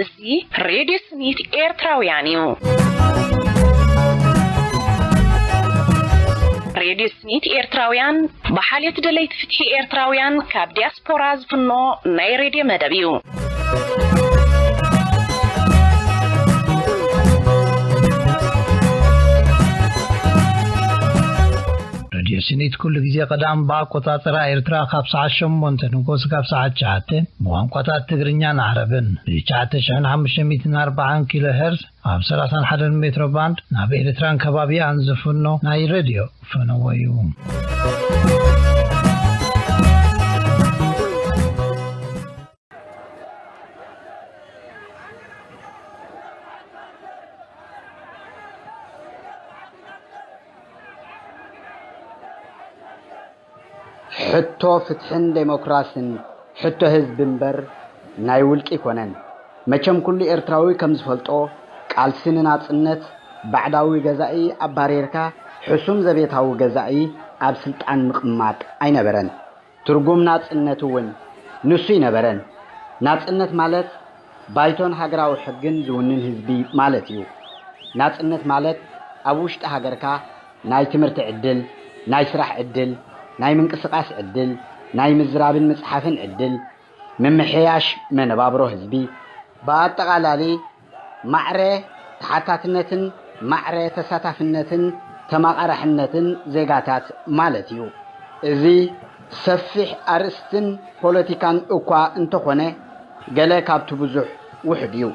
እዚ ሬድዮ ስኒት ኤርትራውያን እዩ። ሬድዮ ስኒት ኤርትራውያን ብሓልዮት ደለይቲ ፍትሒ ኤርትራውያን ካብ ዲያስፖራ ዝፍኖ ናይ ሬድዮ መደብ እዩ። ሬድዮ ስኒት ኩሉ ግዜ ቀዳም ብኣቆጻጽራ ኤርትራ ካብ ሰዓት ሸሞንተ ንጎስ ካብ ሰዓት ትሽዓተ ብቋንቋታት ትግርኛን ዓረብን ብትሽዓተ ሽሕን ሓሙሽተ ሚእትን ኣርባዓን ኪሎ ሄርዝ ኣብ ሰላሳን ሓደን ሜትሮ ባንድ ናብ ኤርትራን ከባቢኣን ዝፍኖ ናይ ሬድዮ ፈነወ እዩ። ሕቶ ፍትሕን ዴሞክራስን ሕቶ ህዝቢ እምበር ናይ ውልቂ ኣይኮነን። መቸም ኩሉ ኤርትራዊ ከም ዝፈልጦ፣ ቃልሲ ንናጽነት ባዕዳዊ ገዛኢ ኣባሪርካ ሕሱም ዘቤታዊ ገዛኢ ኣብ ስልጣን ምቕማጥ ኣይነበረን። ትርጉም ናጽነት እውን ንሱ ኣይነበረን። ናጽነት ማለት ባይቶን ሃገራዊ ሕግን ዝውንን ህዝቢ ማለት እዩ። ናጽነት ማለት ኣብ ውሽጢ ሃገርካ ናይ ትምህርቲ ዕድል፣ ናይ ስራሕ ዕድል፣ ናይ ምንቅስቓስ ዕድል፣ ናይ ምዝራብን ምጽሓፍን ዕድል፣ ምምሕያሽ መነባብሮ ህዝቢ፣ ብኣጠቓላሊ ማዕረ ተሓታትነትን ማዕረ ተሳታፍነትን ተመቓራሕነትን ዜጋታት ማለት እዩ። እዚ ሰፊሕ ኣርእስትን ፖለቲካን እኳ እንተኾነ፣ ገለ ካብቲ ብዙሕ ውሑድ እዩ።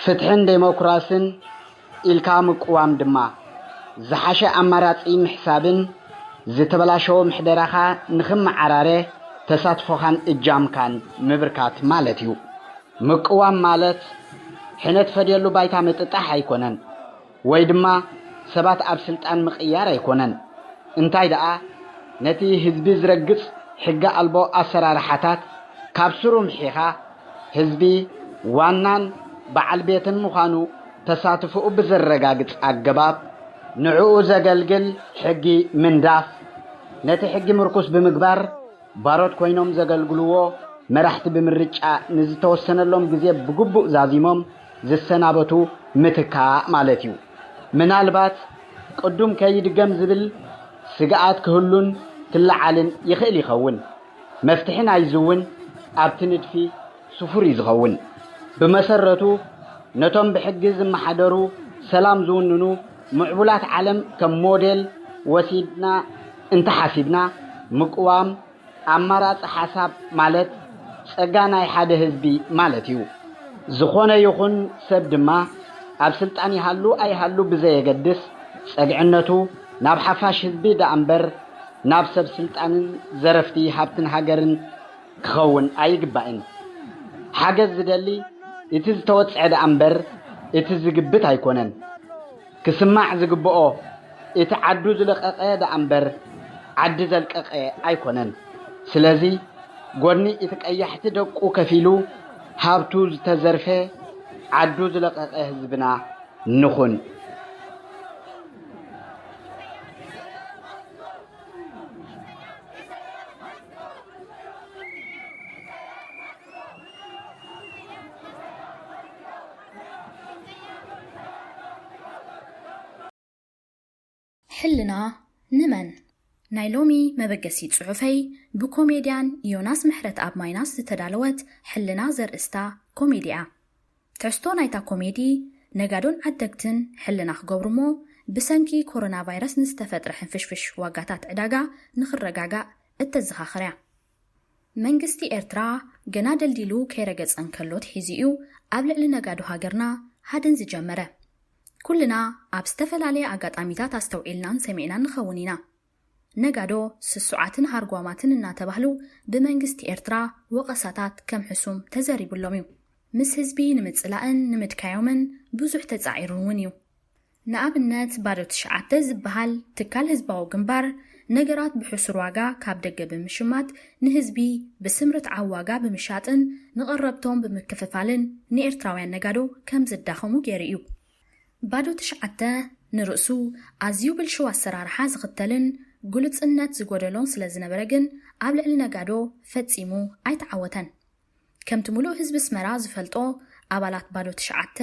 ፍትሕን ዴሞክራስን ኢልካ ምቅዋም ድማ፣ ዝሓሸ ኣማራጺ ምሕሳብን ዝተበላሸወ ምሕደራኻ ንኽመዓራረ ተሳትፎኻን እጃምካን ምብርካት ማለት እዩ። ምቅዋም ማለት ሕነ ትፈድየሉ ባይታ ምጥጣሕ ኣይኮነን፣ ወይ ድማ ሰባት ኣብ ስልጣን ምቕያር ኣይኮነን። እንታይ ደኣ፣ ነቲ ህዝቢ ዝረግጽ ሕገ ኣልቦ ኣሰራርሓታት ካብ ስሩ ምሒኻ፣ ህዝቢ ዋናን በዓል ቤትን ምዃኑ ተሳትፎኡ ብዘረጋግጽ ኣገባብ፣ ንዕኡ ዘገልግል ሕጊ ምንዳፍ፣ ነቲ ሕጊ ምርኩስ ብምግባር፣ ባሮት ኮይኖም ዘገልግልዎ መራሕቲ ብምርጫ ንዝተወሰነሎም ግዜ ብግቡእ ዛዚሞም ዝሰናበቱ ምትካእ ማለት እዩ። ምናልባት ቅዱም ከይድገም ዝብል ስግኣት ክህሉን ክለዓልን ይኽእል ይኸውን። መፍትሒ ናይዚ እውን ኣብቲ ንድፊ ስፉር እዩ ዝኸውን። ብመሰረቱ፣ ነቶም ብሕጊ ዝመሓደሩ፣ ሰላም ዝውንኑ፣ ምዕቡላት ዓለም ከም ሞዴል ወሲድና እንተሓሲብና፣ ምቅዋም ኣማራጺ ሓሳብ ማለት ጸጋ ናይ ሓደ ህዝቢ ማለት እዩ። ዝኾነ ይኹን ሰብ ድማ ኣብ ስልጣን ይሃሉ ኣይሃሉ ብዘየገድስ፣ ጸግዕነቱ ናብ ሓፋሽ ህዝቢ ደኣ እምበር ናብ ሰብ ስልጣንን ዘረፍቲ ሃብትን ሃገርን ክኸውን ኣይግባእን። ሓገዝ ዝደሊ እቲ ዝተወጽዐ ደኣ እምበር እቲ ዝግብት ኣይኮነን። ክስማዕ ዝግብኦ እቲ ዓዱ ዝለቀቐ ደኣ እምበር ዓዲ ዘልቀቐ ኣይኮነን። ስለዚ ጎድኒ እቲ ቀያሕቲ ደቁ ከፊሉ ሃብቱ ዝተዘርፈ ዓዱ ዝለቀቐ ህዝብና ንኹን። ሕልና ንመን? ናይ ሎሚ መበገሲ ጽሑፈይ ብኮሜድያን ዮናስ ምሕረትኣብ ማይናስ ዝተዳለወት ሕልና ዘርእስታ ኮሜዲ እያ። ትሕዝቶ ናይታ ኮሜዲ፣ ነጋዶን ዓደግትን ሕልና ክገብሩ እሞ፣ ብሰንኪ ኮሮና ቫይረስ ንዝተፈጥረ ሕንፍሽፍሽ ዋጋታት ዕዳጋ ንኽረጋጋእ እተዘኻኽር እያ። መንግስቲ ኤርትራ ገና ደልዲሉ ከይረገጸ እንከሎ ኣትሒዙ እዩ ኣብ ልዕሊ ነጋዶ ሃገርና ሃድን ዝጀመረ። ኩልና ኣብ ዝተፈላለየ ኣጋጣሚታት ኣስተውዒልናን ሰሚዕናን ንኸውን ኢና። ነጋዶ ስሱዓትን ሃርጓማትን እናተባህሉ ብመንግስቲ ኤርትራ ወቐሳታት ከም ሕሱም ተዘሪቡሎም እዩ። ምስ ህዝቢ ንምጽላእን ንምድካዮምን ብዙሕ ተጻዒሩን እውን እዩ። ንኣብነት፣ ባዶ ትሽዓተ ዝበሃል ትካል ህዝባዊ ግንባር፣ ነገራት ብሕሱር ዋጋ ካብ ደገ ብምሽማት፣ ንህዝቢ ብስም ርትዓዊ ዋጋ ብምሻጥን ንቐረብቶም ብምክፍፋልን ንኤርትራውያን ነጋዶ ከም ዝዳኸሙ ገይሩ እዩ። ባዶ ትሽዓተ ንርእሱ ኣዝዩ ብልሽው ኣሰራርሓ ዝኽተልን ግሉጽነት ዝጎደሎን ስለ ዝነበረ ግን፣ ኣብ ልዕሊ ነጋዶ ፈጺሙ ኣይተዓወተን። ከምቲ ምሉእ ህዝቢ ኣስመራ ዝፈልጦ፣ ኣባላት ባዶ ትሽዓተ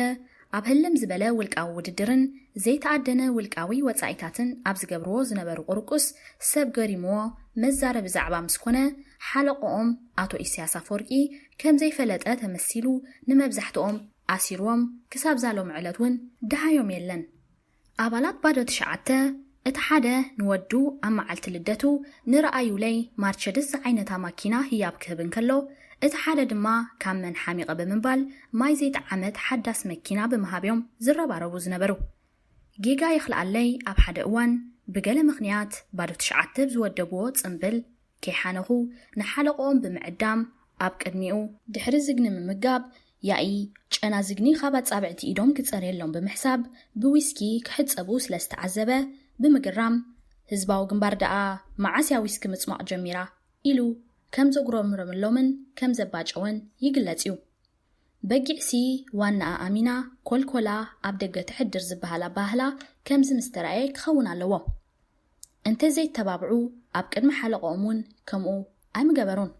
ኣብ ህልም ዝበለ ውልቃዊ ውድድርን ዘይተኣደነ ውልቃዊ ወጻኢታትን ኣብ ዝገብርዎ ዝነበሩ ቁርቁስ ሰብ ገሪምዎ መዛረቢ ዛዕባ ምስ ኮነ ሓለቆኦም ኣቶ ኢሳያስ ኣፈወርቂ ከም ዘይፈለጠ ተመሲሉ ንመብዛሕትኦም ኣሲርዎም ክሳብ ዛሎም ዕለት እውን ደሃዮም የለን። ኣባላት ባዶ ትሽዓተ እቲ ሓደ ንወዱ ኣብ መዓልቲ ልደቱ ንረኣዩለይ ማርቸድስ ዝዓይነታ ማኪና ህያብ ክህብ እንከሎ እቲ ሓደ ድማ ካብ መን ሓሚቐ ብምባል ማይ ዘይጠዓመት ሓዳስ መኪና ብምሃብ እዮም ዝረባረቡ ዝነበሩ። ጌጋ ይኽልኣለይ ኣብ ሓደ እዋን ብገለ ምኽንያት ባዶ ትሽዓተ ብዝወደብዎ ጽምብል ከይሓነኹ ንሓለቆኦም ብምዕዳም ኣብ ቅድሚኡ ድሕሪ ዝግኒ ምምጋብ ያኢ ጨና ዝግኒ ካብ ኣጻብዕቲ ኢዶም ክጸርየሎም ብምሕሳብ ብዊስኪ ክሕጸቡ ስለ ዝተዓዘበ ብምግራም ህዝባዊ ግንባር ደኣ መዓስ እያ ዊስኪ ምጽማቕ ጀሚራ ኢሉ ከም ዘጉረምረመሎምን ከም ዘባጨወን ይግለጽ እዩ። በጊዕሲ ዋናኣ ኣሚና ኮልኮላ ኣብ ደገ ተሕድር ዝበሃል ኣባህላ ከምዚ ምስ ተራእየ ክኸውን ኣለዎ። እንተዘይተባብዑ ኣብ ቅድሚ ሓለቆኦም እውን ከምኡ ኣይምገበሩን።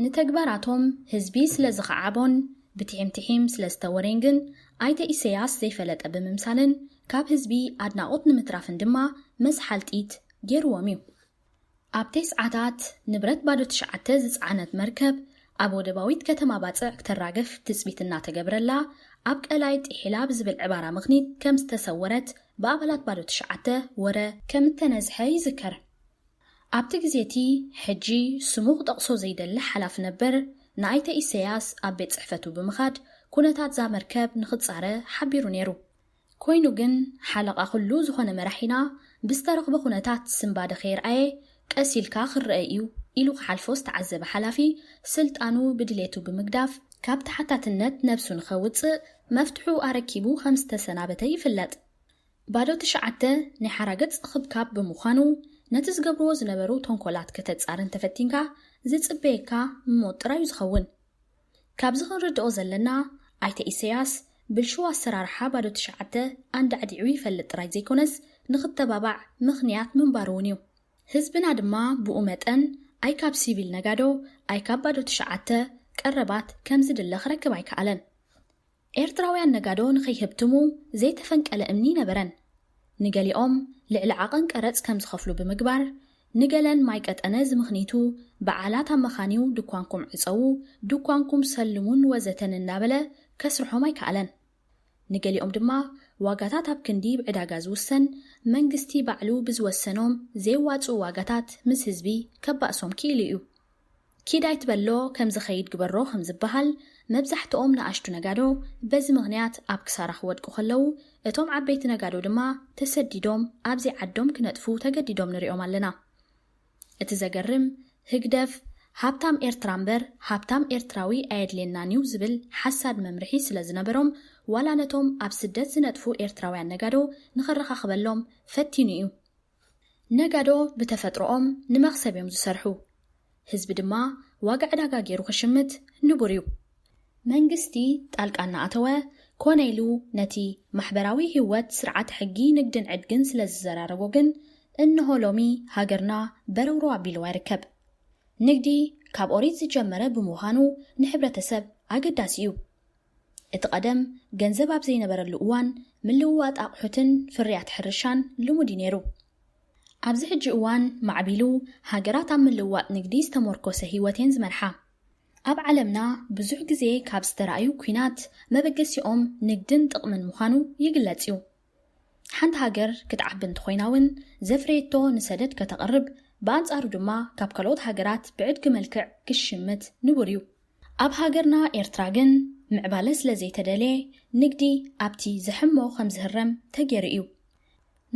ንተግባራቶም ህዝቢ ስለ ዝኸዓቦን ብትሒም ትሒም ስለ ዝተወሬን ግን ኣይተ ኢሰያስ ዘይፈለጠ ብምምሳልን ካብ ህዝቢ ኣድናቖት ንምትራፍን ድማ መስሓልጢት ገይርዎም እዩ። ኣብ ተስዓታት ንብረት ባዶ ትሽዓተ ዝጸዓነት መርከብ ኣብ ወደባዊት ከተማ ባጽዕ ክተራግፍ ትጽቢት እናተገብረላ ኣብ ቀላይ ጥሒላ ብዝብል ዕባራ ምኽኒት ከም ዝተሰወረት ብኣባላት ባዶ ትሽዓተ ወረ ከም እተነዝሐ ይዝከር። ኣብቲ ግዜ እቲ ሕጂ ስሙ ክጠቕሶ ዘይደሊ ሓላፊ ነበር ንኣይተ ኢሰያስ ኣብ ቤት ጽሕፈቱ ብምኻድ ኩነታት እዛ መርከብ ንኽጻረ ሓቢሩ ነይሩ። ኮይኑ ግን ሓለቓ ኩሉ ዝኾነ መራሒና ብዝተረኽበ ኩነታት ስንባደ ከየርኣየ ቀስ ኢልካ ክረአ እዩ ኢሉ ክሓልፎ ዝተዓዘበ ሓላፊ ስልጣኑ ብድሌቱ ብምግዳፍ ካብ ተሓታትነት ነብሱ ንኸውፅእ መፍትሑ ኣረኪቡ ከም ዝተሰናበተ ይፍለጥ። ባዶ ትሽዓተ ናይ ሓራገጽ ኽብካብ ብምዃኑ ነቲ ዝገብርዎ ዝነበሩ ተንኮላት ከተጻርን ተፈቲንካ ዝጽበየካ ሞት ጥራዩ ዝኸውን። ካብዚ ክንርድኦ ዘለና ኣይተ ኢሰያስ ብልሽው ኣሰራርሓ ባዶ ትሽዓተ ኣንዳዕዲዑ ይፈልጥ ጥራይ ዘይኮነስ ንኽተባባዕ ምኽንያት ምንባሩ እውን እዩ። ህዝብና ድማ ብኡ መጠን ኣይ ካብ ሲቪል ነጋዶ ኣይ ካብ ባዶ ትሽዓተ ቀረባት ከም ዝድለ ክረክብ ኣይከኣለን። ኤርትራውያን ነጋዶ ንኸይህብትሙ ዘይተፈንቀለ እምኒ ነበረን። ንገሊኦም ልዕሊ ዓቐን ቀረጽ ከም ዝኸፍሉ ብምግባር ንገለን ማይ ቀጠነ ዝምኽኒቱ በዓላት ኣብ መኻኒው ድኳንኩም ዕጸዉ፣ ድኳንኩም ሰልሙን ወዘተን እናበለ ከስርሖም ኣይከኣለን። ንገሊኦም ድማ ዋጋታት ኣብ ክንዲ ብዕዳጋ ዝውሰን መንግስቲ ባዕሉ ብዝወሰኖም ዘየዋጽኡ ዋጋታት ምስ ህዝቢ ከባእሶም ክኢሉ እዩ። ኪድ ኣይትበሎ ከም ዝኸይድ ግበሮ ከም ዝበሃል መብዛሕትኦም ንኣሽቱ ነጋዶ በዚ ምኽንያት ኣብ ክሳራ ክወድቁ ከለዉ እቶም ዓበይቲ ነጋዶ ድማ ተሰዲዶም ኣብ ዘይዓዶም ክነጥፉ ተገዲዶም ንሪኦም ኣለና። እቲ ዘገርም ህግደፍ ሃብታም ኤርትራ እምበር ሃብታም ኤርትራዊ ኣየድልየናን እዩ ዝብል ሓሳድ መምርሒ ስለ ዝነበሮም ዋላ ነቶም ኣብ ስደት ዝነጥፉ ኤርትራውያን ነጋዶ ንኸረኻኽበሎም ፈቲኑ እዩ። ነጋዶ ብተፈጥሮኦም ንመኽሰብ እዮም ዝሰርሑ። ህዝቢ ድማ ዋጋ ዕዳጋ ገይሩ ክሽምት ንቡር እዩ። መንግስቲ ጣልቃ እናኣተወ ኮነ ኢሉ ነቲ ማሕበራዊ ህይወት ስርዓት ሕጊ ንግድን ዕድግን ስለ ዝዘራረቦ ግን እንሆ ሎሚ ሃገርና በረውሮ ኣቢልዋ ይርከብ። ንግዲ ካብ ኦሪት ዝጀመረ ብምዃኑ ንሕብረተሰብ ኣገዳሲ እዩ። እቲ ቀደም ገንዘብ ኣብ ዘይነበረሉ እዋን ምልውዋጥ ኣቑሑትን ፍርያት ሕርሻን ልሙድ እዩ ነይሩ። ኣብዚ ሕጂ እዋን ማዕቢሉ ሃገራት ኣብ ምልውዋጥ ንግዲ ዝተመርኮሰ ህይወት እየን ዝመርሓ። ኣብ ዓለምና ብዙሕ ግዜ ካብ ዝተራእዩ ኲናት መበገሲኦም ንግድን ጥቕምን ምዃኑ ይግለጽ እዩ። ሓንቲ ሃገር ክትዓቢ እንተኾይና እውን ዘፍረየቶ ንሰደድ ከተቕርብ ብኣንጻሩ ድማ ካብ ካልኦት ሃገራት ብዕድጊ መልክዕ ክሽምት ንቡር እዩ። ኣብ ሃገርና ኤርትራ ግን ምዕባለ ስለ ዘይተደልየ ንግዲ ኣብቲ ዝሕሞ ከም ዝህረም ተገይሩ እዩ።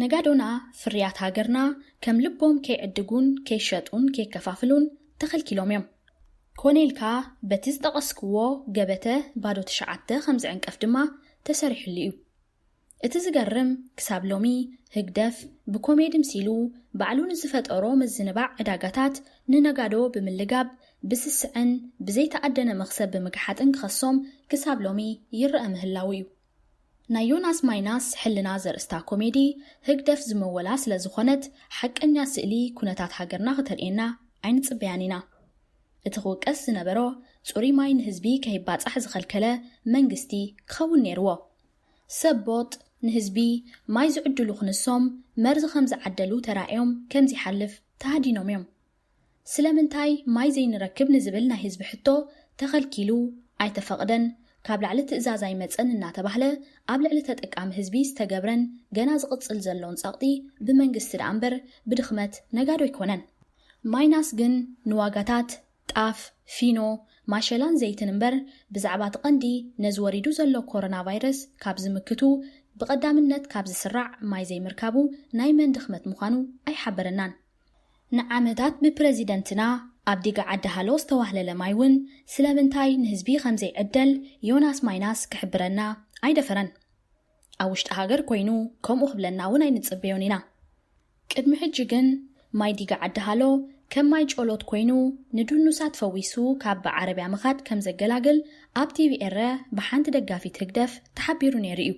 ነጋዶና ፍርያት ሃገርና ከም ልቦም ከይዕድጉን ከይሸጡን ከይከፋፍሉን ተኸልኪሎም እዮም። ኮነ ኢልካ በቲ ዝጠቐስክዎ ገበተ ባዶ ትሽዓተ ከም ዝዕንቀፍ ድማ ተሰሪሕሉ እዩ። እቲ ዝገርም ክሳብ ሎሚ ህግደፍ ብኮሜዲ ምሲሉ ባዕሉ ንዝፈጠሮ ምዝንባዕ ዕዳጋታት ንነጋዶ ብምልጋብ ብስስዐን ብዘይተኣደነ መኽሰብ ብምግሓጥን ክኸሶም ክሳብ ሎሚ ይረኣ ምህላዉ እዩ። ናይ ዮናስ ማይናስ ሕልና ዘርእስታ ኮሜዲ ህግደፍ ዝመወላ ስለ ዝኾነት ሓቀኛ ስእሊ ኩነታት ሃገርና ክተርእየና ኣይንጽበያን ኢና። እቲ ክውቀስ ዝነበሮ ጽሩይ ማይ ንህዝቢ ከይባጻሕ ዝኸልከለ መንግስቲ ክኸውን ነይርዎ። ሰብ ቦጥ ንህዝቢ ማይ ዝዕድሉ ክንሶም መርዚ ከም ዝዓደሉ ተራእዮም ከም ዘይሓልፍ ተሃዲኖም እዮም። ስለምንታይ ማይ ዘይንረክብ ንዝብል ናይ ህዝቢ ሕቶ ተኸልኪሉ ኣይተፈቕደን፣ ካብ ላዕሊ ትእዛዝ ኣይመጸን እናተባህለ ኣብ ልዕሊ ተጠቃሚ ህዝቢ ዝተገብረን ገና ዝቕጽል ዘሎን ጸቕጢ ብመንግስቲ ደኣ እምበር ብድኽመት ነጋዶ ኣይኮነን። ማይናስ ግን ንዋጋታት ጣፍ፣ ፊኖ፣ ማሸላን ዘይትን እምበር ብዛዕባ እቲ ቀንዲ ነዚ ወሪዱ ዘሎ ኮሮና ቫይረስ ካብ ዝምክቱ ብቐዳምነት ካብ ዝስራዕ ማይ ዘይምርካቡ ናይ መን ድኽመት ምዃኑ ኣይሓበረናን። ንዓመታት ብፕረዚደንትና ኣብ ዲጋ ዓዲ ሃሎ ዝተዋህለለ ማይ እውን ስለምንታይ ንህዝቢ ከም ዘይዕደል ዮናስ ማይናስ ክሕብረና ኣይደፈረን። ኣብ ውሽጢ ሃገር ኮይኑ ከምኡ ክብለና እውን ኣይንጽበዮን ኢና። ቅድሚ ሕጂ ግን ማይ ዲጋ ዓዲ ሃሎ ከም ማይ ጨሎት ኮይኑ ንድኑሳት ፈዊሱ ካብ ብዓረብያ ምኻድ ከም ዘገላግል ኣብ ቲቪ ኤረ ብሓንቲ ደጋፊት ህግደፍ ተሓቢሩ ነይሩ እዩ።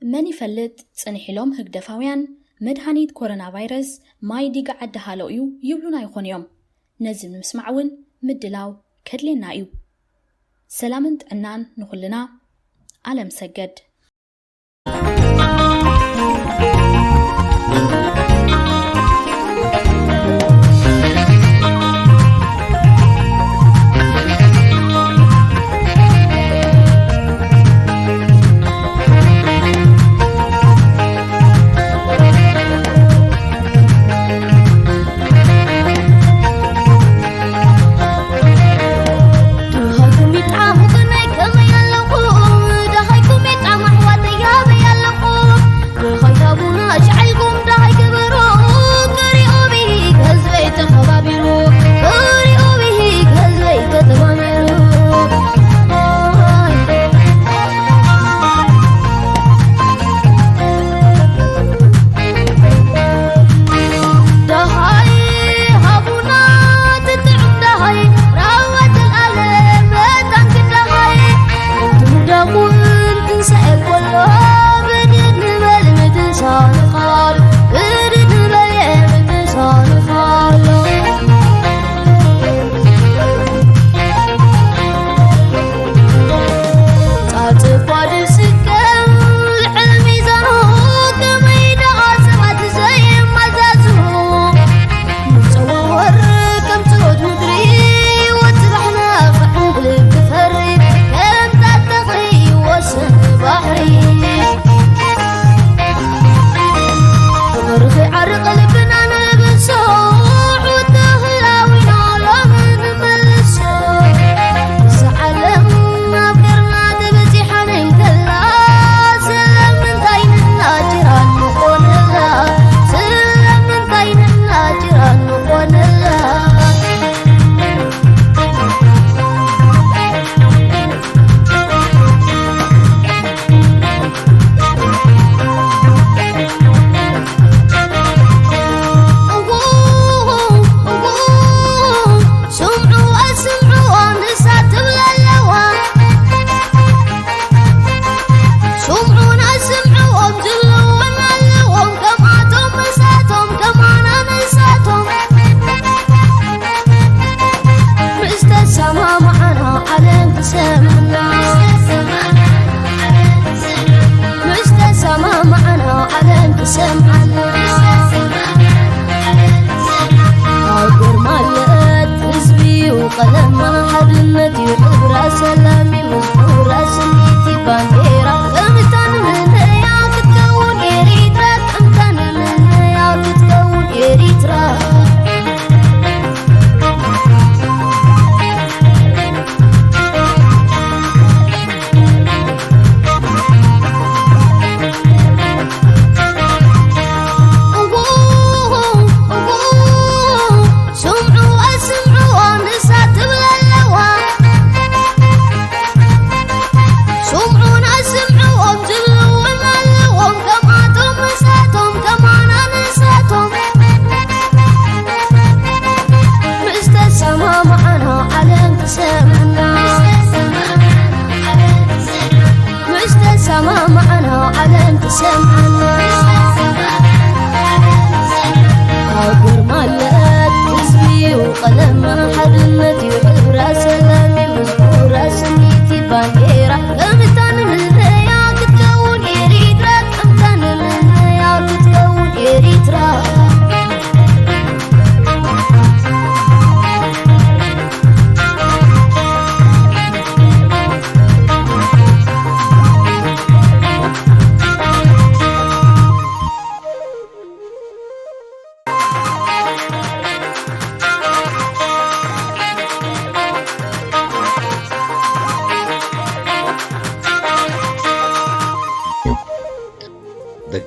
መን ይፈልጥ፣ ጽንሕ ኢሎም ህግደፋውያን መድሃኒት ኮሮና ቫይረስ ማይ ዲጋ ዓዲ ሃሎ እዩ ይብሉና ይኾኑ እዮም። ነዚ ንምስማዕ እውን ምድላው ከድልየና እዩ። ሰላምን ጥዕናን ንኹልና። ኣለም ሰገድ።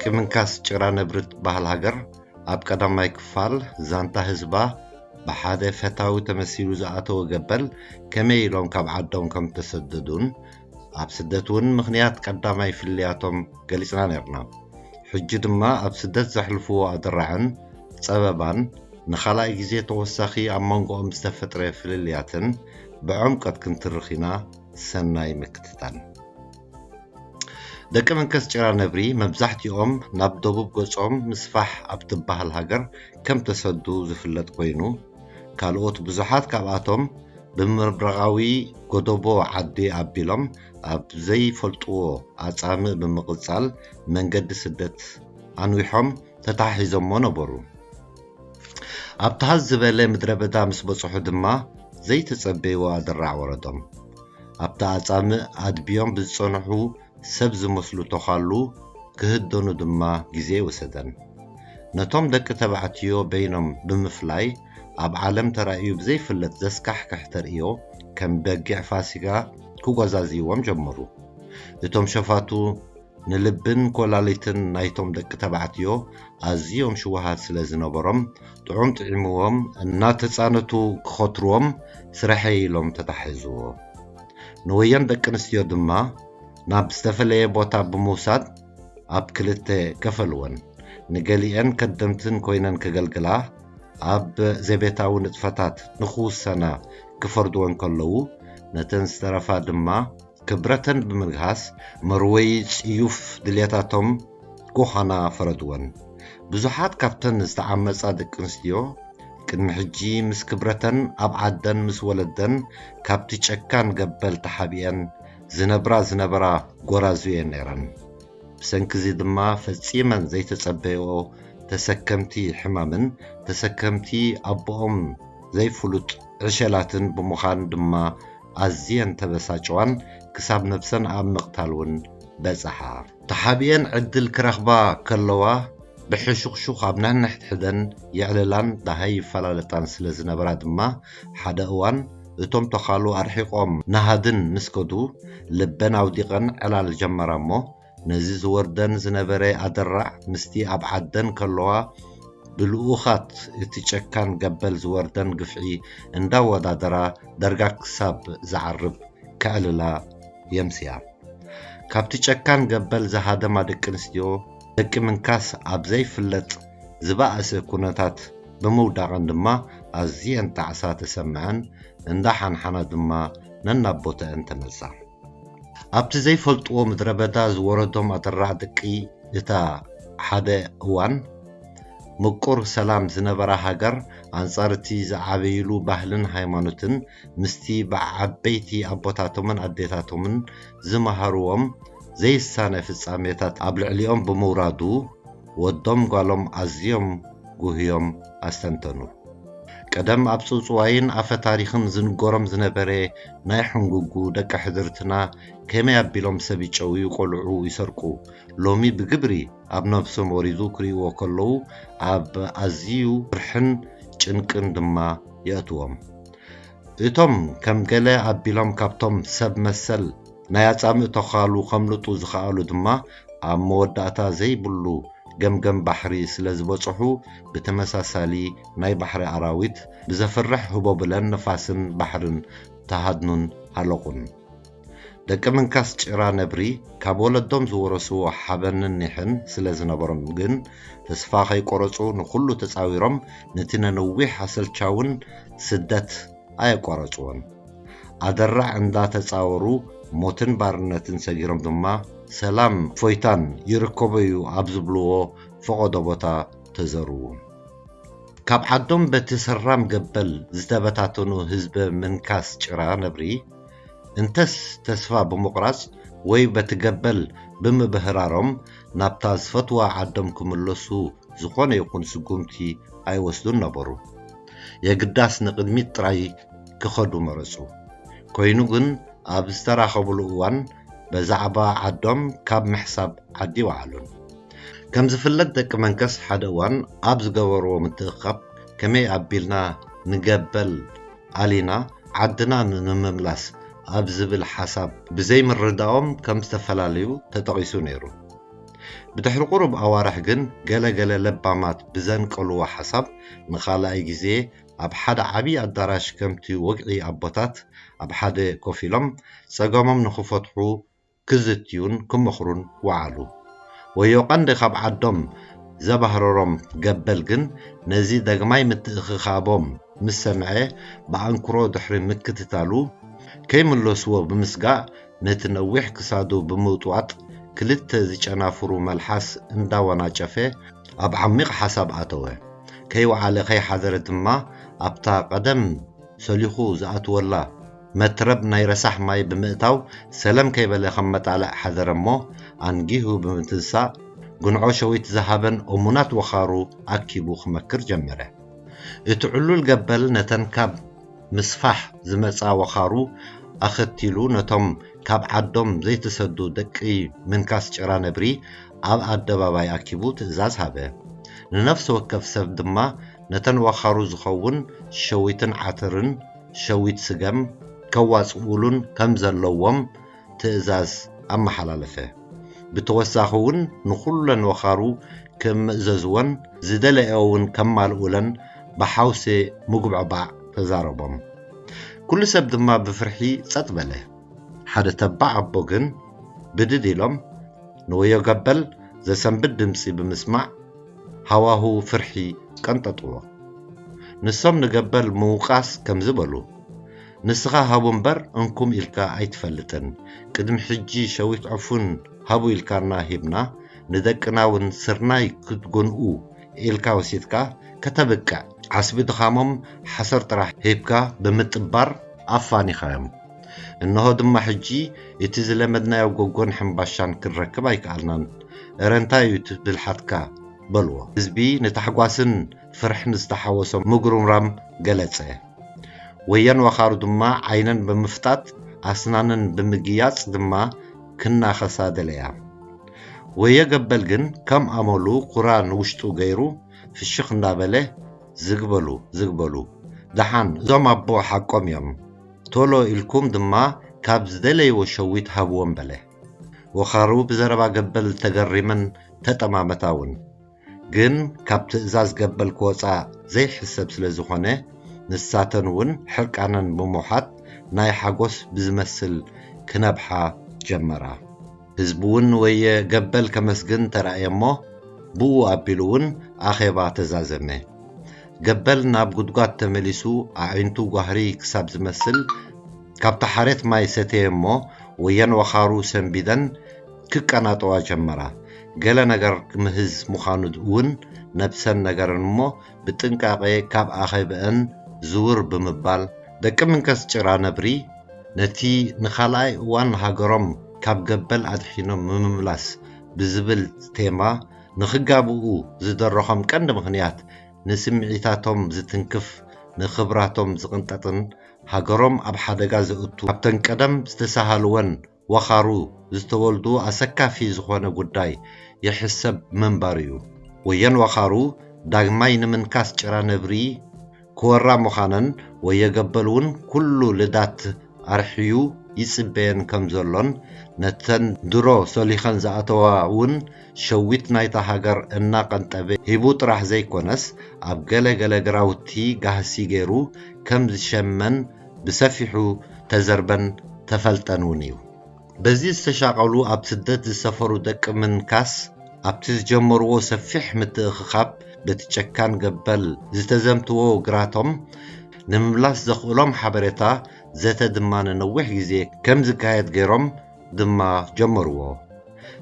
ደቂ ምንካስ ጭራ ነብሪ ትበሃል ሃገር ኣብ ቀዳማይ ክፋል ዛንታ ህዝባ ብሓደ ፈታዊ ተመሲሉ ዝኣተወ ገበል ከመይ ኢሎም ካብ ዓዶም ከም ተሰደዱን ኣብ ስደት እውን ምኽንያት ቀዳማይ ፍልልያቶም ገሊጽና ነርና። ሕጂ ድማ ኣብ ስደት ዘሕልፍዎ ኣደራዕን ጸበባን ንኻልኣይ ግዜ ተወሳኺ ኣብ መንጎኦም ዝተፈጥረ ፍልልያትን ብዕምቀት ክንትርኽ ኢና። ሰናይ ምክትታል። ደቂ መንከስ ጭራ ነብሪ መብዛሕትኦም ናብ ደቡብ ገጾም ምስፋሕ ኣብ ትበሃል ሃገር ከም ተሰዱ ዝፍለጥ ኮይኑ፣ ካልኦት ብዙሓት ካብኣቶም ብምብራቓዊ ጎደቦ ዓዲ ኣቢሎም ኣብ ዘይፈልጥዎ ኣጻምእ ብምቕጻል መንገዲ ስደት ኣንዊሖም ተታሒዞሞ ነበሩ። ኣብቲ ሃዝ ዝበለ ምድረ በዳ ምስ በጽሑ ድማ ዘይተጸበይዎ ኣደራዕ ወረዶም። ኣብቲ ኣጻምእ ኣድብዮም ብዝጸንሑ ሰብ ዝመስሉ ተዃሉ ክህደኑ ድማ ግዜ ወሰደን። ነቶም ደቂ ተባዕትዮ በይኖም ብምፍላይ ኣብ ዓለም ተራእዩ ብዘይፍለጥ ዘስካሕክሕ ተርእዮ ከም በጊዕ ፋሲካ ክጎዛዝይዎም ጀመሩ። እቶም ሸፋቱ ንልብን ኮላሊትን ናይቶም ደቂ ተባዕትዮ ኣዝዮም ሽውሃት ስለ ዝነበሮም ጥዑም ጥዒምዎም እናተጻነቱ ክኸትርዎም ስርሐይ ኢሎም ተታሒዝዎ። ንወየን ደቂ ኣንስትዮ ድማ ናብ ዝተፈለየ ቦታ ብምውሳድ ኣብ ክልተ ከፈልወን። ንገሊአን ከደምትን ኮይነን ከገልግላ ኣብ ዘቤታዊ ንጥፈታት ንኽውሰና ክፈርድወን ከለዉ፣ ነተን ዝተረፋ ድማ ክብረተን ብምግሃስ መርወዪ ጽዩፍ ድልየታቶም ክኾና ፈረድወን። ብዙሓት ካብተን ዝተዓመጻ ደቂ ኣንስትዮ ቅድሚ ሕጂ ምስ ክብረተን ኣብ ዓደን ምስ ወለደን ካብቲ ጨካን ገበል ተሓቢአን ዝነብራ ዝነበራ ጎራዙ እየን ነይረን። ብሰንኪ እዚ ድማ ፈጺመን ዘይተጸበይኦ ተሰከምቲ ሕማምን ተሰከምቲ ኣቦኦም ዘይፍሉጥ ዕሸላትን ብምዃን ድማ ኣዝየን ተበሳጨዋን ክሳብ ነብሰን ኣብ ምቕታል እውን በጽሓ። ተሓቢአን ዕድል ክረኽባ ከለዋ ብሕሹኽሹኽ ኣብ ነንሕድሕደን የዕልላን ደሃይ ይፈላለጣን ስለ ዝነበራ ድማ ሓደ እዋን እቶም ተኻሉ ኣርሒቖም ነሃድን ምስ ከዱ ልበን ኣውዲቐን ዕላል ጀመራ እሞ ነዚ ዝወርደን ዝነበረ ኣደራዕ ምስቲ ኣብ ዓደን ከለዋ ብልኡኻት እቲ ጨካን ገበል ዝወርደን ግፍዒ እንዳወዳደራ ዳርጋ ክሳብ ዝዓርብ ከዕልላ የምስያ። ካብቲ ጨካን ገበል ዝሃደማ ደቂ ኣንስትዮ ደቂ ምንካስ ኣብ ዘይፍለጥ ዝበኣሰ ኩነታት ብምውዳቐን ድማ ኣዝየን ጣዕሳ ተሰምዐን፣ እንዳሓንሓና ድማ ነናብ ቦተአን ተመልሳ። ኣብቲ ዘይፈልጥዎ ምድረ በዳ ዝወረዶም ኣደራዕ ደቂ እታ ሓደ እዋን ምቁር ሰላም ዝነበራ ሃገር ኣንጻር እቲ ዝዓበይሉ ባህልን ሃይማኖትን ምስቲ ብዓበይቲ ኣቦታቶምን ኣዴታቶምን ዝመሃርዎም ዘይሳነ ፍጻሜታት ኣብ ልዕሊኦም ብምውራዱ ወዶም ጓሎም ኣዝዮም ጉህዮም ኣስተንተኑ። ቀደም ኣብ ጽውጽዋይን ኣፈ ታሪኽን ዝንገሮም ዝነበረ ናይ ሕንጉጉ ደቂ ሕድርትና ከመይ ኣቢሎም ሰብ ይጨውዩ፣ ቆልዑ ይሰርቁ፣ ሎሚ ብግብሪ ኣብ ነብሶም ወሪዱ ክርእይዎ ከለዉ ኣብ ኣዝዩ ፍርሕን ጭንቅን ድማ የእትዎም። እቶም ከም ገለ ኣቢሎም ካብቶም ሰብ መሰል ናይ ኣጻምእ ተዃሉ ከምልጡ ዝኸኣሉ ድማ ኣብ መወዳእታ ዘይብሉ ገምገም ባሕሪ ስለ ዝበጽሑ ብተመሳሳሊ ናይ ባሕሪ ኣራዊት ብዘፍርሕ ህቦብለን ንፋስን ባሕርን ተሃድኑን ሃለቑን። ደቂ ምንካስ ጭራ ነብሪ ካብ ወለዶም ዝወረስዎ ሓበንን ኒሕን ስለ ዝነበሮም ግን ተስፋ ከይቆረጹ ንኹሉ ተጻዊሮም ነቲ ነነዊሕ ኣሰልቻውን ስደት ኣየቋረጽዎን። ኣደራዕ እንዳተጻወሩ ሞትን ባርነትን ሰጊሮም ድማ ሰላም ፎይታን ይርከቦ እዩ ኣብ ዝብልዎ ፈቐዶ ቦታ ተዘርዉ። ካብ ዓዶም በቲ ሰራም ገበል ዝተበታተኑ ህዝበ ምንካስ ጭራ ነብሪ እንተስ ተስፋ ብምቑራጽ ወይ በቲ ገበል ብምብህራሮም ናብታ ዝፈትዋ ዓዶም ክምለሱ ዝኾነ ይኹን ስጉምቲ ኣይወስዱን ነበሩ። የግዳስ ንቕድሚት ጥራይ ክኸዱ መረጹ። ኮይኑ ግን ኣብ ዝተራኸብሉ እዋን በዛዕባ ዓዶም ካብ ምሕሳብ ዓዲ ይወዓሉን። ከም ዝፍለጥ ደቂ መንከስ ሓደ እዋን ኣብ ዝገበርዎ ምትእኽኻብ ከመይ ኣቢልና ንገበል ኣሊና ዓድና ንምምላስ ኣብ ዝብል ሓሳብ ብዘይምርዳኦም ከም ዝተፈላለዩ ተጠቒሱ ነይሩ። ብድሕሪ ቁሩብ ኣዋርሕ ግን ገለ ገለ ለባማት ብዘንቀልዎ ሓሳብ ንኻልኣይ ግዜ ኣብ ሓደ ዓቢ ኣዳራሽ ከምቲ ወግዒ ኣቦታት ኣብ ሓደ ኮፍ ኢሎም ጸገሞም ንኽፈትሑ ክዝትዩን ክመኽሩን ወዓሉ። ወዮ ቀንዲ ካብ ዓዶም ዘባህረሮም ገበል ግን ነዚ ዳግማይ ምትእኽኻቦም ምስ ሰምዐ ብኣንክሮ ድሕሪ ምክትታሉ ከይምለስዎ ብምስጋእ ነቲ ነዊሕ ክሳዱ ብምውጥዋጥ ክልተ ዝጨናፍሩ መልሓስ እንዳወናጨፈ ኣብ ዓሚቕ ሓሳብ ኣተወ። ከይወዓለ ከይሓደረ ድማ ኣብታ ቀደም ሰሊኹ ዝኣትወላ መትረብ ናይ ረሳሕ ማይ ብምእታው ሰለም ከይበለ ከም መጣልዕ ሓደረ እሞ ኣንጊሁ ብምትንሳእ ጉንዖ ሸዊት ዝሃበን እሙናት ወኻሩ ኣኪቡ ክመክር ጀመረ። እቲ ዕሉል ገበል ነተን ካብ ምስፋሕ ዝመጻ ወኻሩ ኣኸቲሉ ነቶም ካብ ዓዶም ዘይተሰዱ ደቂ ምንካስ ጭራ ነብሪ ኣብ ኣደባባይ ኣኪቡ ትእዛዝ ሃበ። ንነፍሲ ወከፍ ሰብ ድማ ነተን ወኻሩ ዝኸውን ሸዊትን ዓተርን ሸዊት ስገም ከዋጽኡሉን ከም ዘለዎም ትእዛዝ ኣመሓላለፈ። ብተወሳኺ እውን ንኹለን ወኻሩ ክምእዘዝወን ዝደለያኦ እውን ከማልኡለን ብሓውሲ ምጉብዕባዕ ተዛረቦም። ኩሉ ሰብ ድማ ብፍርሒ ጸጥ በለ። ሓደ ተባዕ ኣቦ ግን ብድድ ኢሎም ንወዮ ገበል ዘሰንብድ ድምጺ ብምስማዕ ሃዋህው ፍርሒ ቀንጠጥዎ። ንሶም ንገበል ምውቃስ ከምዚ በሉ፣ ንስኻ ሃቡ እምበር እንኩም ኢልካ ኣይትፈልጥን። ቅድሚ ሕጂ ሸዊት ዕፉን ሃቡ ኢልካና ሂብና፣ ንደቅና እውን ስርናይ ክትጎንኡ ኢልካ ወሲድካ ከተብቅዕ፣ ዓስቢ ድኻሞም ሓሰር ጥራሕ ሂብካ ብምጥባር ኣፋኒኻዮም። እንሆ ድማ ሕጂ እቲ ዝለመድናዮ ጎጎን ሕምባሻን ክንረክብ ኣይከኣልናን። እረ እንታይ እዩ እቲ ብልሓትካ? በልዎ። ህዝቢ ንታሕጓስን ፍርሕን ዝተሓወሶ ምጉርምራም ገለጸ። ወየን ወኻሩ ድማ ዓይነን ብምፍጣጥ ኣስናነን ብምግያጽ ድማ ክናኸሳ ደለያ። ወየ ገበል ግን ከም ኣመሉ ኩራ ንውሽጡ ገይሩ ፍሽኽ እንዳበለ ዝግበሉ ዝግበሉ ደሓን እዞም ኣቦ ሓቆም እዮም። ቶሎ ኢልኩም ድማ ካብ ዝደለይዎ ሸዊት ሃብዎም በለ። ወኻሩ ብዘረባ ገበል ተገሪመን ተጠማመታ እውን። ግን ካብ ትእዛዝ ገበል ክወጻ ዘይሕሰብ ስለ ዝኾነ ንሳተን እውን ሕርቃነን ብምውሓጥ ናይ ሓጎስ ብዝመስል ክነብሓ ጀመራ። ህዝቢ እውን ንወየ ገበል ከመስግን ተራእየ እሞ ብኡ ኣቢሉ እውን ኣኼባ ተዛዘመ። ገበል ናብ ጉድጓድ ተመሊሱ ኣዒንቱ ጓህሪ ክሳብ ዝመስል ካብታ ሓሬት ማይ ሰተየ እሞ ወየን ወኻሩ ሰንቢደን ክቀናጠዋ ጀመራ። ገለ ነገር ክምህዝ ምዃኑ እውን ነብሰን ነገረን እሞ ብጥንቃቄ ካብ ኣኼብአን ዝውር ብምባል ደቂ ምንከስ ጭራ ነብሪ ነቲ ንኻልኣይ እዋን ሃገሮም ካብ ገበል ኣድሒኖም ንምምላስ ብዝብል ቴማ ንኽጋብኡ ዝደረኾም ቀንዲ ምኽንያት ንስምዒታቶም ዝትንክፍ ንኽብራቶም ዝቕንጠጥን ሃገሮም ኣብ ሓደጋ ዘእቱ ኣብተን ቀደም ዝተሳሃልወን ወኻሩ ዝተወልዱ ኣሰካፊ ዝኾነ ጉዳይ ይሕሰብ ምንባር እዩ። ወየን ወኻሩ ዳግማይ ንምንካስ ጭራ ነብሪ ክወራ ምዃነን ወየገበል እውን ኩሉ ልዳት ኣርሕዩ ይጽበየን ከም ዘሎን ነተን ድሮ ሰሊኸን ዝኣተዋ እውን ሸዊት ናይታ ሃገር እናቐንጠበ ሂቡ ጥራሕ ዘይኮነስ ኣብ ገለ ገለ ግራውቲ ጋህሲ ገይሩ ከም ዝሸመን ብሰፊሑ ተዘርበን ተፈልጠን እውን እዩ። በዚ ዝተሻቐሉ ኣብ ስደት ዝሰፈሩ ደቂ ምንካስ ኣብቲ ዝጀመርዎ ሰፊሕ ምትእኽኻብ በቲ ጨካን ገበል ዝተዘምትዎ ግራቶም ንምምላስ ዘኽእሎም ሓበሬታ ዘተ ድማ ንነዊሕ ግዜ ከም ዝካየድ ገይሮም ድማ ጀመርዎ።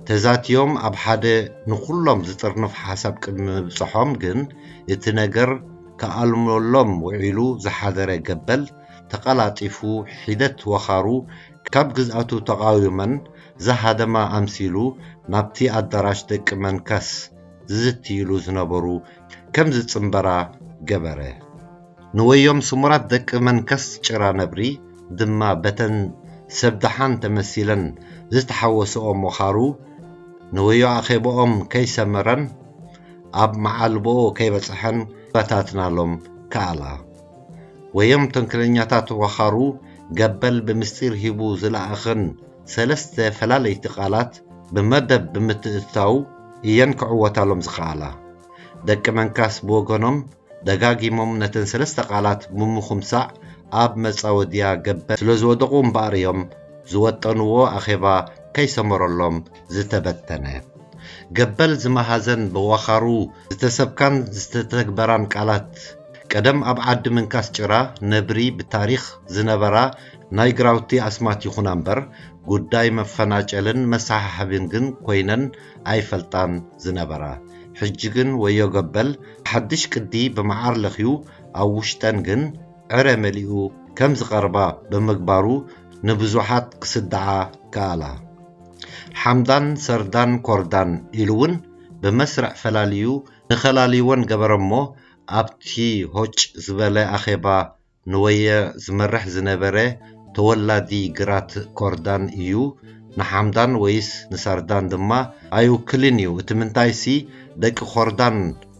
ተዛትዮም ኣብ ሓደ ንኹሎም ዝጥርንፍ ሓሳብ ቅድሚ ምብጽሖም ግን እቲ ነገር ክኣልመሎም ውዒሉ ዝሓደረ ገበል ተቐላጢፉ ሒደት ወኻሩ ካብ ግዝኣቱ ተቓዊመን ዝሃደማ ኣምሲሉ ናብቲ ኣዳራሽ ደቂ መንከስ ዝዝትይሉ ዝነበሩ ከም ዝጽንበራ ገበረ። ንወዮም ስሙራት ደቂ መንከስ ጭራ ነብሪ ድማ በተን ሰብ ደሓን ተመሲለን ዝተሓወስኦም ወኻሩ ንወዮ ኣኼብኦም ከይሰመረን ኣብ መዓልቦ ከይበጽሐን በታትናሎም ከኣላ። ወዮም ተንክለኛታት ወኻሩ ገበል ብምስጢር ሂቡ ዝለኣኸን ሰለስተ ፈላለይቲ ቃላት ብመደብ ብምትእትታው እየን ክዕወታሎም ዝኸኣላ። ደቂ መንካስ ብወገኖም ደጋጊሞም ነተን ሰለስተ ቃላት ብምኹምሳዕ ኣብ መጻወድያ ገበል ስለ ዝወደቑ እምበኣር እዮም ዝወጠንዎ ኣኼባ ከይሰመረሎም ዝተበተነ። ገበል ዝመሃዘን ብወኻሩ ዝተሰብካን ዝተተግበራን ቃላት፣ ቀደም ኣብ ዓዲ ምንካስ ጭራ ነብሪ ብታሪኽ ዝነበራ ናይ ግራውቲ ኣስማት ይኹና እምበር፣ ጉዳይ መፈናጨልን መሰሓሕብን ግን ኮይነን ኣይፈልጣን ዝነበራ። ሕጂ ግን ወዮ ገበል ሓድሽ ቅዲ ብመዓር ለኽዩ፣ ኣብ ውሽጠን ግን ዕረ መሊኡ ከም ዝቐርባ ብምግባሩ ንብዙሓት ክስድዓ ከኣላ። ሓምዳን ሰርዳን ኮርዳን ኢሉ እውን ብመስርዕ ፈላልዩ ንኸላልይወን ገበረ እሞ፣ ኣብቲ ሆጭ ዝበለ ኣኼባ ንወየ ዝመርሕ ዝነበረ ተወላዲ ግራት ኮርዳን እዩ ንሓምዳን ወይስ ንሳርዳን ድማ ኣይውክልን እዩ። እቲ ምንታይሲ ደቂ ኮርዳን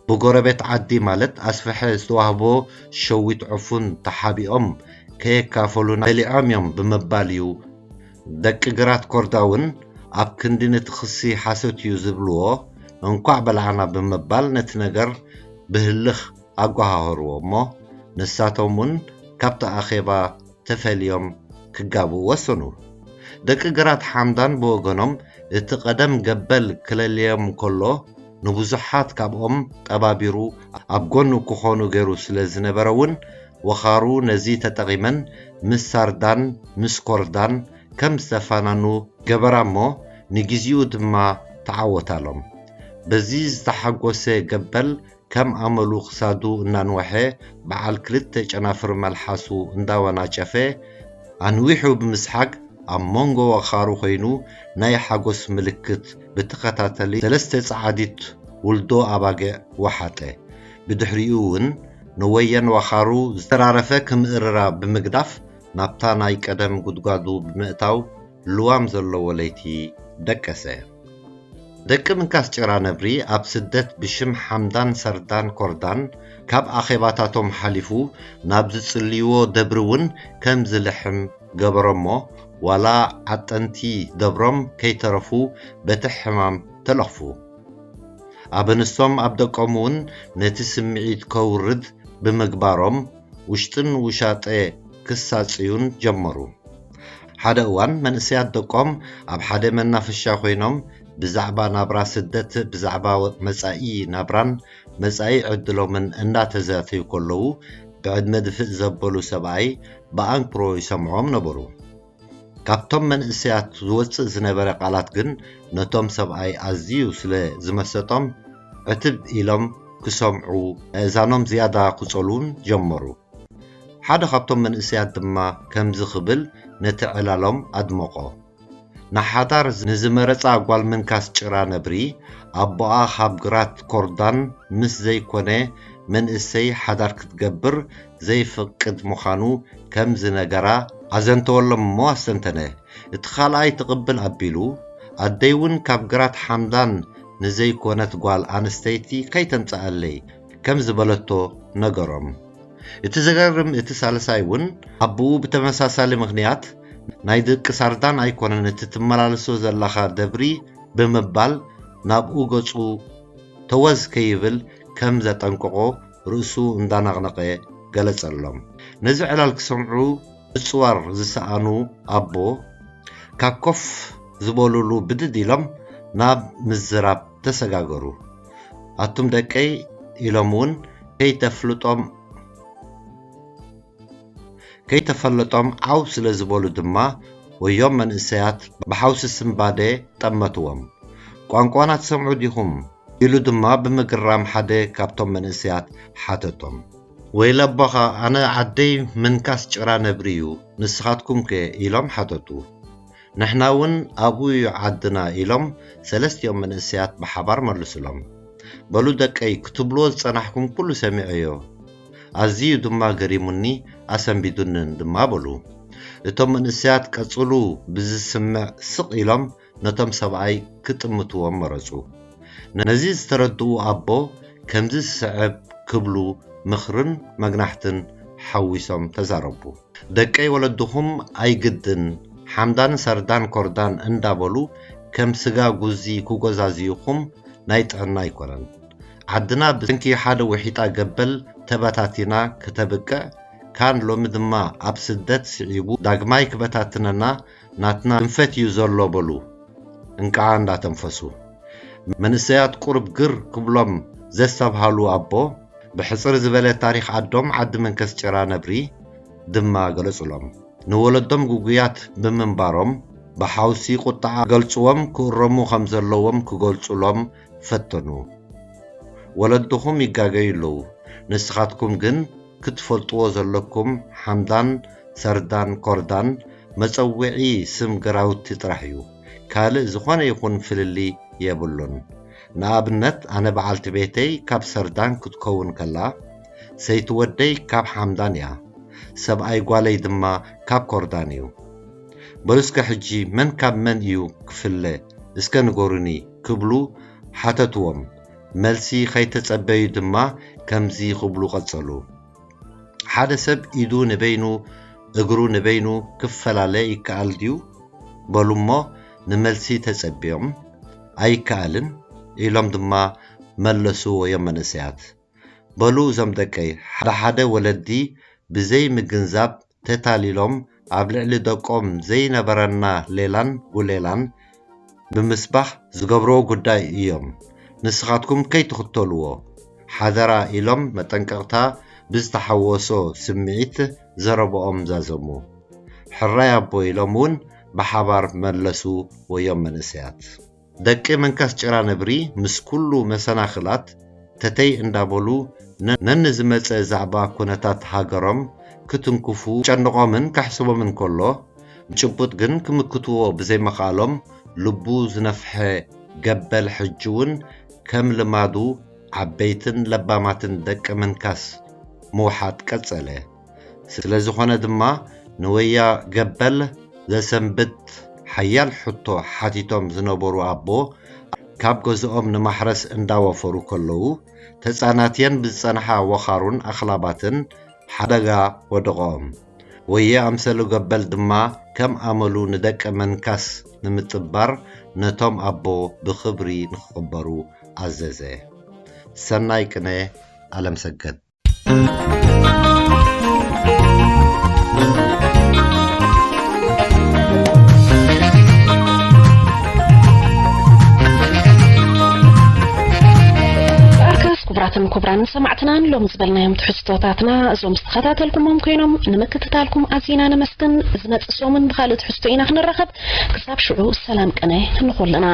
ብጎረቤት ዓዲ ማለት ኣስፍሐ ዝተዋህቦ ሸዊት ዕፉን ተሓቢኦም ከየካፈሉና በሊዖም እዮም ብምባል እዩ። ደቂ ግራት ኮርዳ እውን ኣብ ክንዲ ነቲ ክሲ ሓሶት እዩ ዝብልዎ፣ እንኳዕ በላዕና ብምባል ነቲ ነገር ብህልኽ ኣጓሃህርዎ እሞ፣ ንሳቶም እውን ካብቲ ኣኼባ ተፈልዮም ክጋብኡ ወሰኑ። ደቂ ግራት ሓምዳን ብወገኖም፣ እቲ ቀደም ገበል ክለልዮም ከሎ፣ ንብዙሓት ካብኦም ጠባቢሩ ኣብ ጎኑ ክኾኑ ገይሩ ስለ ዝነበረ እውን፣ ወኻሩ ነዚ ተጠቒመን ምስ ሳርዳን ምስ ኮርዳን ከም ዝተፋናኑ ገበራ እሞ፣ ንግዜኡ ድማ ተዓወታሎም። በዚ ዝተሓጎሰ ገበል ከም ኣመሉ ክሳዱ እናንወሐ፣ በዓል ክልተ ጨናፍር መልሓሱ እንዳወናጨፈ፣ ኣንዊሑ ብምስሓግ ኣብ መንጎ ወኻሩ ኮይኑ ናይ ሓጎስ ምልክት ብተኸታተሊ ሰለስተ ጸዓዲት ውልዶ ኣባግዕ ወሓጠ። ብድሕሪኡ እውን ንወየን ወኻሩ ዝተራረፈ ክምእርራ ብምግዳፍ ናብታ ናይ ቀደም ጉድጓዱ ብምእታው ልዋም ዘለዎ ለይቲ ደቀሰ። ደቂ ምንካስ ጭራ ነብሪ ኣብ ስደት ብሽም ሓምዳን ሰርዳን ኮርዳን ካብ ኣኼባታቶም ሓሊፉ ናብ ዝጽልይዎ ደብሪ እውን ከም ዝልሕም ገበሮሞ፣ ዋላ ዓጠንቲ ደብሮም ከይተረፉ በቲ ሕማም ተለኽፉ። ኣብ ኣንስቶም ኣብ ደቆም እውን ነቲ ስምዒት ከውርድ ብምግባሮም ውሽጥን ውሻጠ ክሳጽዩን ጀመሩ። ሓደ እዋን መንእሰያት ደቆም ኣብ ሓደ መናፈሻ ኮይኖም ብዛዕባ ናብራ ስደት፣ ብዛዕባ መጻኢ ናብራን መጻኢ ዕድሎምን እንዳተዛተዩ ከለዉ፣ ብዕድመ ድፍእ ዘበሉ ሰብኣይ ብኣንክሮ ይሰምዖም ነበሩ። ካብቶም መንእሰያት ዝወጽእ ዝነበረ ቃላት ግን ነቶም ሰብኣይ ኣዝዩ ስለ ዝመሰጦም፣ ዕትብ ኢሎም ክሰምዑ፣ ኣእዛኖም ዝያዳ ክጸልዉን ጀመሩ። ሓደ ካብቶም መንእሰያት ድማ ከምዚ ክብል ነቲ ዕላሎም ኣድመቖ። ንሓዳር ንዝመረጻ ጓል ምንካስ ጭራ ነብሪ፣ ኣቦኣ ካብ ግራት ኮርዳን ምስ ዘይኮነ መንእሰይ ሓዳር ክትገብር ዘይፈቅድ ምዃኑ ከም ዝነገራ ኣዘንተወሎም እሞ ኣስተንተነ። እቲ ካልኣይ ትቕብል ኣቢሉ፣ ኣደይ እውን ካብ ግራት ሓምዳን ንዘይኮነት ጓል ኣንስተይቲ ከይተምጽኣለይ ከም ዝበለቶ ነገሮም። እቲ ዘገርም፣ እቲ ሳልሳይ እውን ኣቦኡ ብተመሳሳሊ ምኽንያት ናይ ደቂ ሳርዳን ኣይኮነን እቲ ትመላለሶ ዘለኻ ደብሪ ብምባል ናብኡ ገጹ ተወዝ ከይብል ከም ዘጠንቀቖ ርእሱ እንዳነቕነቐ ገለጸሎም። ነዚ ዕላል ክሰምዑ ምጽዋር ዝሰኣኑ ኣቦ ካብ ኮፍ ዝበሉሉ ብድድ ኢሎም ናብ ምዝራብ ተሰጋገሩ። ኣቱም ደቀይ ኢሎም እውን ከይተፍልጦም ከይተፈለጦም ዓው ስለ ዝበሉ ድማ ወዮም መንእሰያት ብሓውሲ ስምባደ ጠመትዎም። ቋንቋና ትሰምዑ ዲኹም? ኢሉ ድማ ብምግራም ሓደ ካብቶም መንእሰያት ሓተቶም። ወይለ ኣቦኻ፣ ኣነ ዓደይ ምንካስ ጭራ ነብሪ እዩ፣ ንስኻትኩምከ? ኢሎም ሓተቱ። ንሕና እውን ኣብኡ እዩ ዓድና ኢሎም ሰለስቲኦም መንእሰያት ብሓባር መልሱሎም። በሉ ደቀይ፣ ክትብልዎ ዝጸናሕኩም ኩሉ ሰሚዐዮ። ኣዝዩ ድማ ገሪሙኒ ኣሰንቢዱንን ድማ በሉ። እቶም መንእሰያት ቀጽሉ ብዝስምዕ ስቕ ኢሎም ነቶም ሰብኣይ ክጥምትዎም መረጹ። ነዚ ዝተረድኡ ኣቦ ከምዚ ዝስዕብ ክብሉ ምኽርን መግናሕትን ሓዊሶም ተዛረቡ። ደቀይ ወለድኹም ኣይግድን ሓምዳን ሰርዳን ኮርዳን እንዳበሉ ከም ስጋ ጉዚ ክጎዛዝዩኹም ናይ ጥዕና ኣይኮነን። ዓድና ብሰንኪ ሓደ ውሒጣ ገበል ተበታቲና ክተብቅዕ፣ ካን ሎሚ ድማ ኣብ ስደት ስዒቡ ዳግማይ ክበታትነና ናትና ኣንፈት እዩ ዘሎ በሉ እንቃዓ እንዳተንፈሱ። መንእሰያት ቁሩብ ግር ክብሎም ዘስተብሃሉ ኣቦ፣ ብሕጽር ዝበለ ታሪኽ ዓዶም ዓዲ መንከስ ጭራ ነብሪ ድማ ገለጹሎም። ንወለዶም ግጉያት ብምንባሮም፣ ብሓውሲ ቁጥዓ ገልጽዎም ክእረሙ ከም ዘለዎም ክገልጹሎም ፈተኑ። ወለድኹም ይጋገዩ ኣለዉ። ንስኻትኩም ግን ክትፈልጥዎ ዘለኩም ሓምዳን፣ ሰርዳን፣ ኮርዳን መጸውዒ ስም ግራውቲ ጥራሕ እዩ። ካልእ ዝኾነ ይኹን ፍልልይ የብሉን። ንኣብነት ኣነ በዓልቲ ቤተይ ካብ ሰርዳን ክትከውን ከላ፣ ሰይቲ ወደይ ካብ ሓምዳን እያ። ሰብኣይ ጓለይ ድማ ካብ ኮርዳን እዩ። በሉ እስከ ሕጂ መን ካብ መን እዩ ክፍለ? እስከ ንገሩኒ ክብሉ ሓተትዎም። መልሲ ከይተጸበዩ ድማ ከምዚ ክብሉ ቀጸሉ። ሓደ ሰብ ኢዱ ንበይኑ እግሩ ንበይኑ ክፈላለ ይከኣል ድዩ? በሉ እሞ ንመልሲ ተጸብዮም። ኣይከኣልን ኢሎም ድማ መለስዎ እዮም መንእሰያት። በሉ እዞም ደቀይ፣ ሓደ ሓደ ወለዲ ብዘይ ምግንዛብ ተታሊሎም ኣብ ልዕሊ ደቆም ዘይነበረና ሌላን ጉሌላን ብምስባኽ ዝገብርዎ ጉዳይ እዮም። ንስኻትኩም ከይትኽተልዎ ሓደራ ኢሎም መጠንቀቕታ ብዝተሓወሶ ስምዒት ዘረብኦም ዛዘሙ። ሕራይ ኣቦ ኢሎም እውን ብሓባር መለሱ ወዮም መንእሰያት። ደቂ መንካስ ጭራ ነብሪ ምስ ኩሉ መሰናኽላት ተተይ እንዳበሉ ነ-፣ ነንዝመጸ ዛዕባ ኩነታት ሃገሮም ክትንክፉ ጨንቖምን ከሕስቦምን ከሎ፣ ብጭቡጥ ግን ክምክትዎ ብዘይምኽኣሎም ልቡ ዝነፍሐ ገበል ሕጂ እውን ከም ልማዱ ዓበይትን ለባማትን ደቂ መንካስ ምውሓጥ ቀጸለ። ስለ ዝኾነ ድማ ንወያ ገበል ዘሰንብት ሓያል ሕቶ ሓቲቶም ዝነበሩ ኣቦ፣ ካብ ገዝኦም ንማሕረስ እንዳወፈሩ ከለዉ፣ ተጻናትየን ብዝጸንሓ ወኻሩን ኣኽላባትን ሓደጋ ወደቖም። ወየ ኣምሰሉ ገበል ድማ ከም ኣመሉ ንደቂ መንካስ ንምጽባር ነቶም ኣቦ ብኽብሪ ንኽቕበሩ ኣዘዘ። ሰናይ ቅነ፣ ኣለምሰገድ። ኣርካስ ክቡራትን ክቡራን ሰማዕትና፣ ንሎሚ ዝበልናዮም ትሕዝቶታትና እዞም ዝተኸታተልኩሞም ኮይኖም፣ ንምክትታልኩም ኣዚና ነመስግን። ዝመጽእ ሰሙን ብኻልእ ትሕዝቶ ኢና ክንራኸብ። ክሳብ ሽዑ ሰላም ቅነ ንኹልና።